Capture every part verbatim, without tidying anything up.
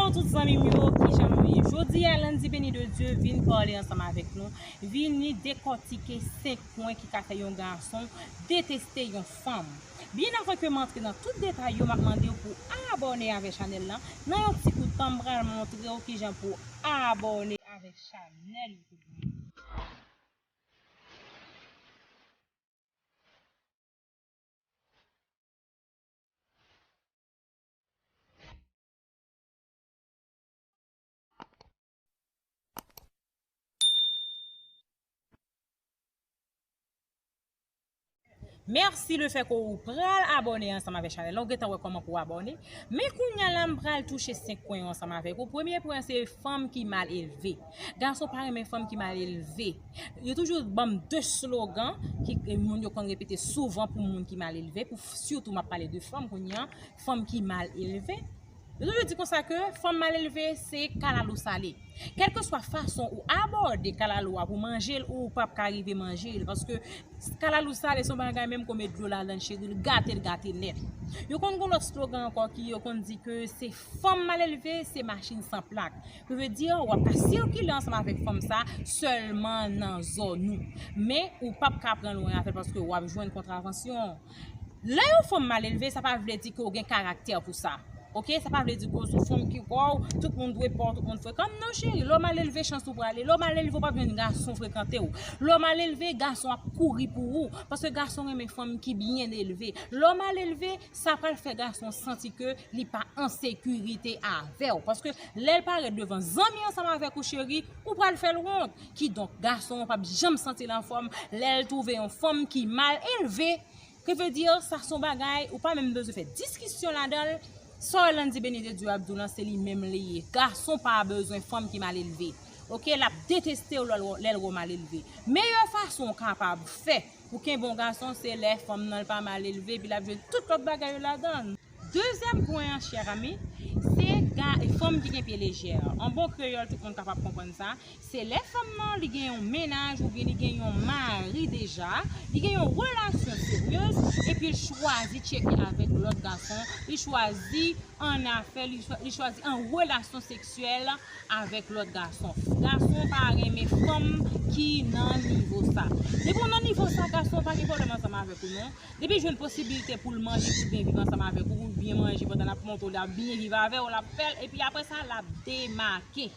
Tout zanmi m yo, kijan nou ye? Jodi a, Landy Béni de Dieu vin pale ansanm avèk nou, vini dekòtike senk pwen ki ka fè yon gason deteste yon fanm. Byen avan ke m antre nan tout detay yo, m ap mande w pou abòne avèk chanèl lan. Nan yon ti kout tan, m pral montre w kijan pou abòne avèk chanèl YouTube mwen. Mèsi lefètke ou pral abòne ansanm avèk chanèl la, ou gentan wè kòman pou w abòne. Men kounye a la, m pral touche senk pwen yo ansanm avèk ou. Premye pwen se fanm ki mal elve. Gason pa renmen fanm ki mal elve. Yo toujou ban m de slogan ki, ke moun yo konn repete souvan pou moun ki mal elve, pou, sitou m ap pale de fanm kounye a, fanm ki mal elve. Yo toujou di konsa ke fanm mal elve se kalalou sale. Kèlkeswa fason ou abòde kalalou a pou manje l, ou p ap ka rive manje l, paske kalalou sale se yon bagay, menm ke w met dlo ladan l, cheri, l gate, l gate nèt. Yo konn gen lòt slogan ankò ki yo konn di ke se fanm mal elve, se machin san plak. Ki vle di, w ap ka sikile ansanm avèk fanm sa sèlman nan zòn ou. Men, ou p ap ka pran lwen avè l paske w ap jwenn kontravansyon. Lè yon fanm mal elve, sa pa vle di ke w gen karaktè pou sa. Oke? Sa pa vle di ke w se yon fanm ki, waw, tout moun dwe pa w, tout moun frekan. Non, cheri, lè w mal elve, chans ou prale. Lè w mal elve, w p ap jwenn gason frekante w. Lè w mal elve, gason ap kouri pou ou. Paske gason renmen fanm ki byen elve. Lè w mal elve, sa pral fè gason santi ke li pa an sekirite avè w. Paske lè l parèt devan zanmi ansanm avèk ou, cheri, ou pral fè l wont. Kidonk, gason an p ap janm santi l anfòm lè l twouve yon fanm ki mal elve. Ki vle di, sa se yon bagay, ou pa menm bezwen fè diskisyon ladan l. Sa Landy Béni de Dieu ap di w lan, se li menm li ye. Gason pa bezwen fanm ki mal elve. Oke, l ap deteste w lè l, lè l wè w mal elve. Meyè fason w kapab fè pou kenbe yon gason, se lè fanm nan l pa mal elve, epi l ap jwenn tout lòt bagay yo ladan l. Dezyèm pwen an, chè ami, se ga-, fanm ki gen pye lejè. An bon kreyòl, tout moun kapab konprann sa. Se lè fanm nan, li gen yon mennaj oubyen li gen yon mari deja, li gen yon relasyon seryez, epi l chwazi tcheke avèk lòt gason, li chwazi an afè, li chwa-, li chwazi an relasyon seksyèl avèk lòt gason. Gason pa renmen fanm ki nan nivo sa. Depi w nan nivo sa, gason pa gen pwoblèm ansanm avèk ou non. Depi l jwenn posibilite pou l manje, pou l byen viv ansanm avèk ou, pou l byen manje pandan l ap monte w, l ap byen viv avè w, l ap fè l, epi apre sa, l ap demake.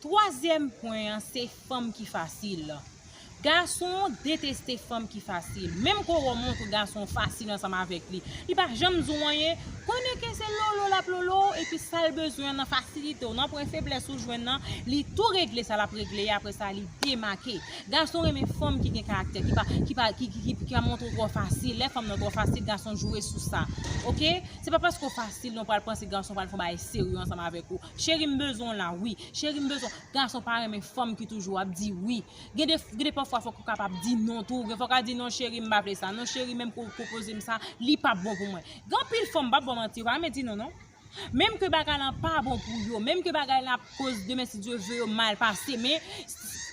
Twazyèm pwen an, se fanm ki fasil. Gason deteste fanm ki fasil. Menm ke w wè w montre gason fasil ansanm avèk li, li pa janm di w anyen. Konnen ke se lolo l ap lolo w, epi sa l bezwen an nan fasilite w, nan pwen feblès ou jwenn nan, li tou regle sa l ap regle, apre sa, li demake. Gason renmen fanm ki gen karaktè, ki pa, ki pa, ki, ki, ki, ki pa montre w twò fasil. Lè fanm nan twò fasil, gason jwe sou sa. Oke? Se pa paske w fasil non pral panse gason pral fè yon bagay serye ansanm avèk ou. Cheri, m bezwen w la, wi. Cheri, m bezwen. Gason pa renmen fanm ki toujou ap di wi. Gen de, gen de pafwa fòk ou kapab di non tou. Gen fwa w ka di non, cheri, m pa vle sa. Non, cheri, menm ke w pwopoze m sa, li p ap bon pou mwen. Gen anpil fanm, m p ap ba w manti, yo pa renmen di non, non. Menm ke bagay lan pa bon pou yo, menm ke bagay lan ap koz demen, si Dye vle, yo mal pase, men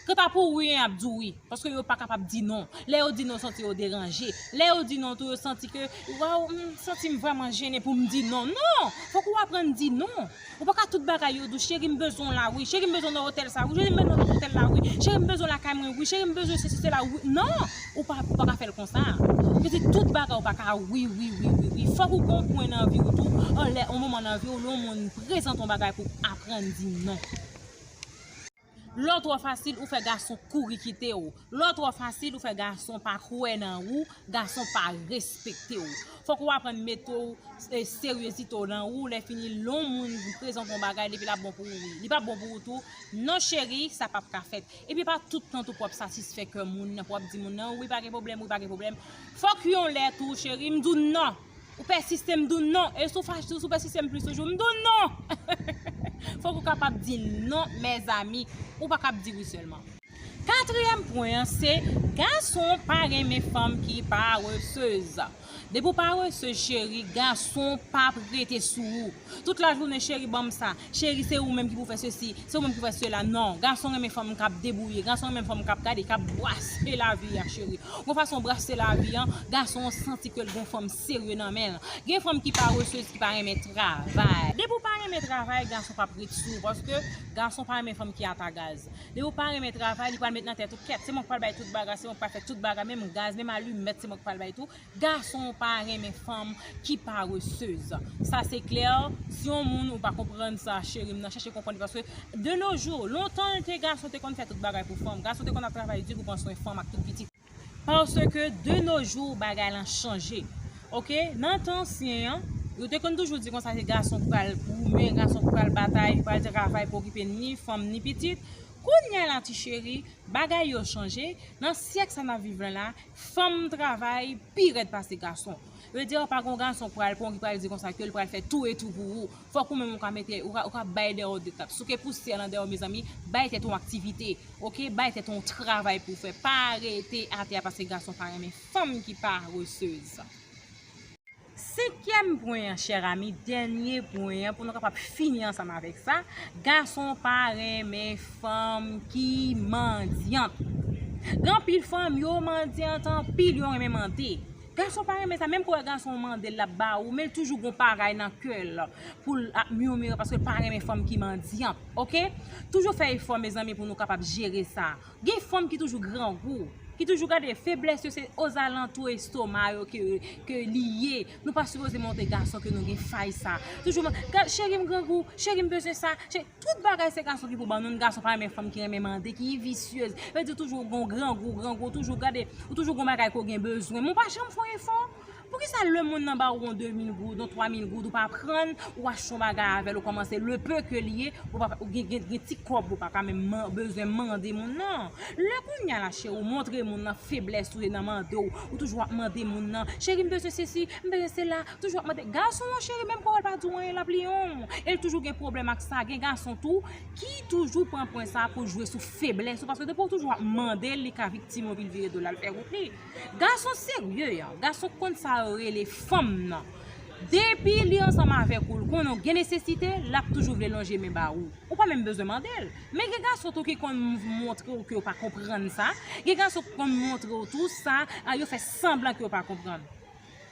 kanta pou wi an, y ap di w wi, paske yo pa kapab di non. Lè yo di non, yo santi yo deranje. Lè yo di non tou, yo santi ke, waw, m santi m vrèman jennen pou m di non. Non! Fòk ou aprann di non. Ou pa ka tout bagay yo di w, cheri, m bezwen w la wi, cheri, m bezwen w nan otèl sa wi, cheri, m bezwen w nan otèl la wi, cheri, m bezwen w lakay mwen wi, cheri, m bezwen sesi sela wi. Non! Ou pa, ou pa ka fè l konsa. Pitit, tout bagay ou pa ka wi, wi, wi, wi, wi. Fòk ou gen yon pwen nan vi w tou, yon lè, yon moman nan vi w, lè yon moun prezante yon bagay pou w aprann di non. Lè w twò fasil, ou fè gason kouri kite w. Lè w twò fasil, ou fè gason pa kwè nan ou, gason pa respekte w. Fòk ou aprann mete w, e, seryezite w nan ou, lè fini, lè yon moun prezante yon bagay, depi l ap bon pou ou, wi. Li p ap bon pou ou tou, non cheri, sa p ap ka fèt. Epi pa tout tan tou pou w ap satisfè kè moun nan, pou w ap di moun nan, wi, pa gen pwoblèm, wi, pa gen pwoblèm. Fòk yon lè tou, cheri, m di w non. Ou pèsiste, m di w non. E si w fache, si w pèsiste m plis toujou, m di w non. Fòk ou kapab di non, mezanmi. Ou pa kab di wi sèlman. Katriyèm pwen an, se gason pa renmen fanm ki paressez. Depi w parese, cheri, gason p ap rete sou ou. Tout lajounen, cheri, ban m sa. Cheri, se ou menm ki pou fè sesi, se ou menm ki pou fè sela. Non, gason renmen fanm k ap debouye, gason renmen fanm k ap gade, k ap brase lavi a, cheri. Gon fason w brase lavi an, gason an santi ke l gon fanm serye nan men l. Gen fanm ki parese, ki pa renmen travay. Depi w pa renmen travay, gason p ap ret sou ou, paske gason pa renmen fanm ki ata gaz. Depi w pa renmen travay, li pral met nan tèt ou, kèt, se mwen k pral bay tout bagay, se mwen k pral fè tout bagay, menm gaz, menm alimèt, se mwen k pral bay tou. Gason pa renmen fanm ki paresez. Sa se klè. Si yon moun ou pa konprann sa, cheri m nan, chèche konprann li, paske de nos jours, lontan te gason te konn fè tout bagay pou fanm. Gason te konn ap travay di pou pran swen fanm ak tout pitit. Paske de nos jours, bagay lan chanje. Oke? Nan tan ansyen an, yo te konn toujou di konsa se gason k pral goumen, gason k pral batay, k pral travay pou okipe ni fanm ni pitit. Kounye a la, ti cheri, bagay yo chanje. Nan syèk sa n ap viv lan la, fanm travay pi rèd pase gason. Yo di, pa gon gason k pral pran ki pral di konsa ke l pral fè tou e tou pou ou. Fòk ou menm ou ka mete, ou ka, ou ka bay dèyè w de tap. Souke pousyè lan dèyè w, mezanmi, bay tèt ou yon aktivite, oke? Bay tèt ou yon travay pou w fè. Pa rete atè a paske gason pa renmen fanm ki paresez. Senkyèm pwen an, chè ami, dènye pwen an, pou nou kapab fini ansanm avèk sa, gason pa renmen fanm ki mandyant. Gen anpil fanm, yo mandyant anpil, yo renmen mande. Gason pa renmen sa, menm pou wè gason mande, l ap ba ou, men l toujou gon pagay nan kè l pou l ap mimire paske l pa renmen fanm ki mandyant, oke? Toujou fè efò, mezanmi, pou nou kapab jere sa. Gen fanm ki toujou grangou, ki toujou gade feblès yo, se ozalantou estoma yo ke, ke li ye. Nou pa sipoze montre gason ke nou gen fay sa. Toujou, gad, cheri m grangou, cheri m bezwen sa. Cheri, tout bagay se gason ki pou ban nou, gason pa renmen fanm ki renmen mande, ki visyez. Yo di toujou gon grangou, grangou, toujou gade, ou toujou gon bagay ke w gen bezwen. Men w pa janm fè efò. Poukisa lè moun nan ba ou yon de mil goud, yon twa mil goud, ou pa prann, ou achte yon bagay avè l, ou kòmanse le peu ke l ye, ou pa, ou gen, gen, gen ti kòb, ou pa ka menm man, bezwen mande moun nan. Lè kounye a la, cheri, ou montre moun nan feblès ou ye nan mande w, ou toujou ap mande moun nan, cheri, m bezwen sesi, m bezwen sela, toujou ap mande. Gason an, cheri, menm pa w wè l pa di w anyen, l ap li yon. E l toujou gen pwoblèm ak sa. Gen gason tou ki toujou pran pwen sa pou jwe sou feblès ou, paske depi w toujou ap mande l, li ka viktim ou, epi l vire do l al fè wout li. Gason serye an, gason k konn sa yo rele fanm nan. Depi li ansanm avèk ou, l konnen w gen nesesite, l ap toujou vle lonje men ba ou. Ou pa menm bezwen mande l. Men gen gason tou ki konn montre w ke yo pa konprann sa. Gen gason ki konn montre w tou sa, a, yo fè sanblan ke yo pa konprann.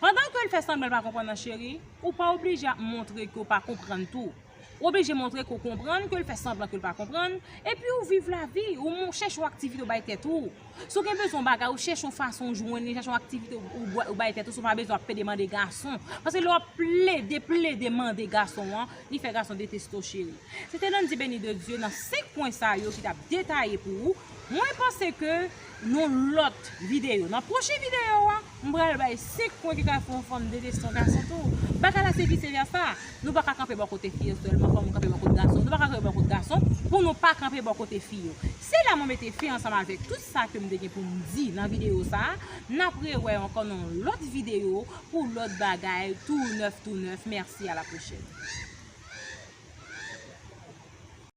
Pandan ke l fè sanblan l pa konprann nan, cheri, ou pa oblije ap montre ke w pa konprann tou. Ou oblije montre ke w konprann, ke l fè sanblan ke l pa konprann, epi ou viv lavi, ou mon-, chèche yon aktivite ou bay tèt ou. Si w gen bezwen yon bagay, ou chèche yon fason ou jwenn li, chèche yon aktivite ou, ou, ou bay tèt ou, si w pa bezwen ap pede mande gason. Paske lè w ap plede, plede mande gason an, li fè gason deteste w, cheri. Se te Landy Béni de Dieu nan senk pwen sa yo ki t ap detaye pou ou. Mwen panse ke nan lòt videyo, nan pwochen videyo a, m pral bay senk pwen ki ka fè yon fanm deteste yon gason tou. Bagay la se vise vèsa. Nou pa ka kanpe bò kote fi yo sèlman, fò nou kanpe bò kote gason. Nou pa ka kanpe bò kote gason pou nou pa kanpe bò kote fi yo. Se la mwen mete fen ansanm avèk tout sa ke m te gen pou m di nan videyo sa a. N ap rewè ankò nan yon lòt videyo pou lòt bagay tou nèf, tou nèf. Mèsi, a la pwochèn.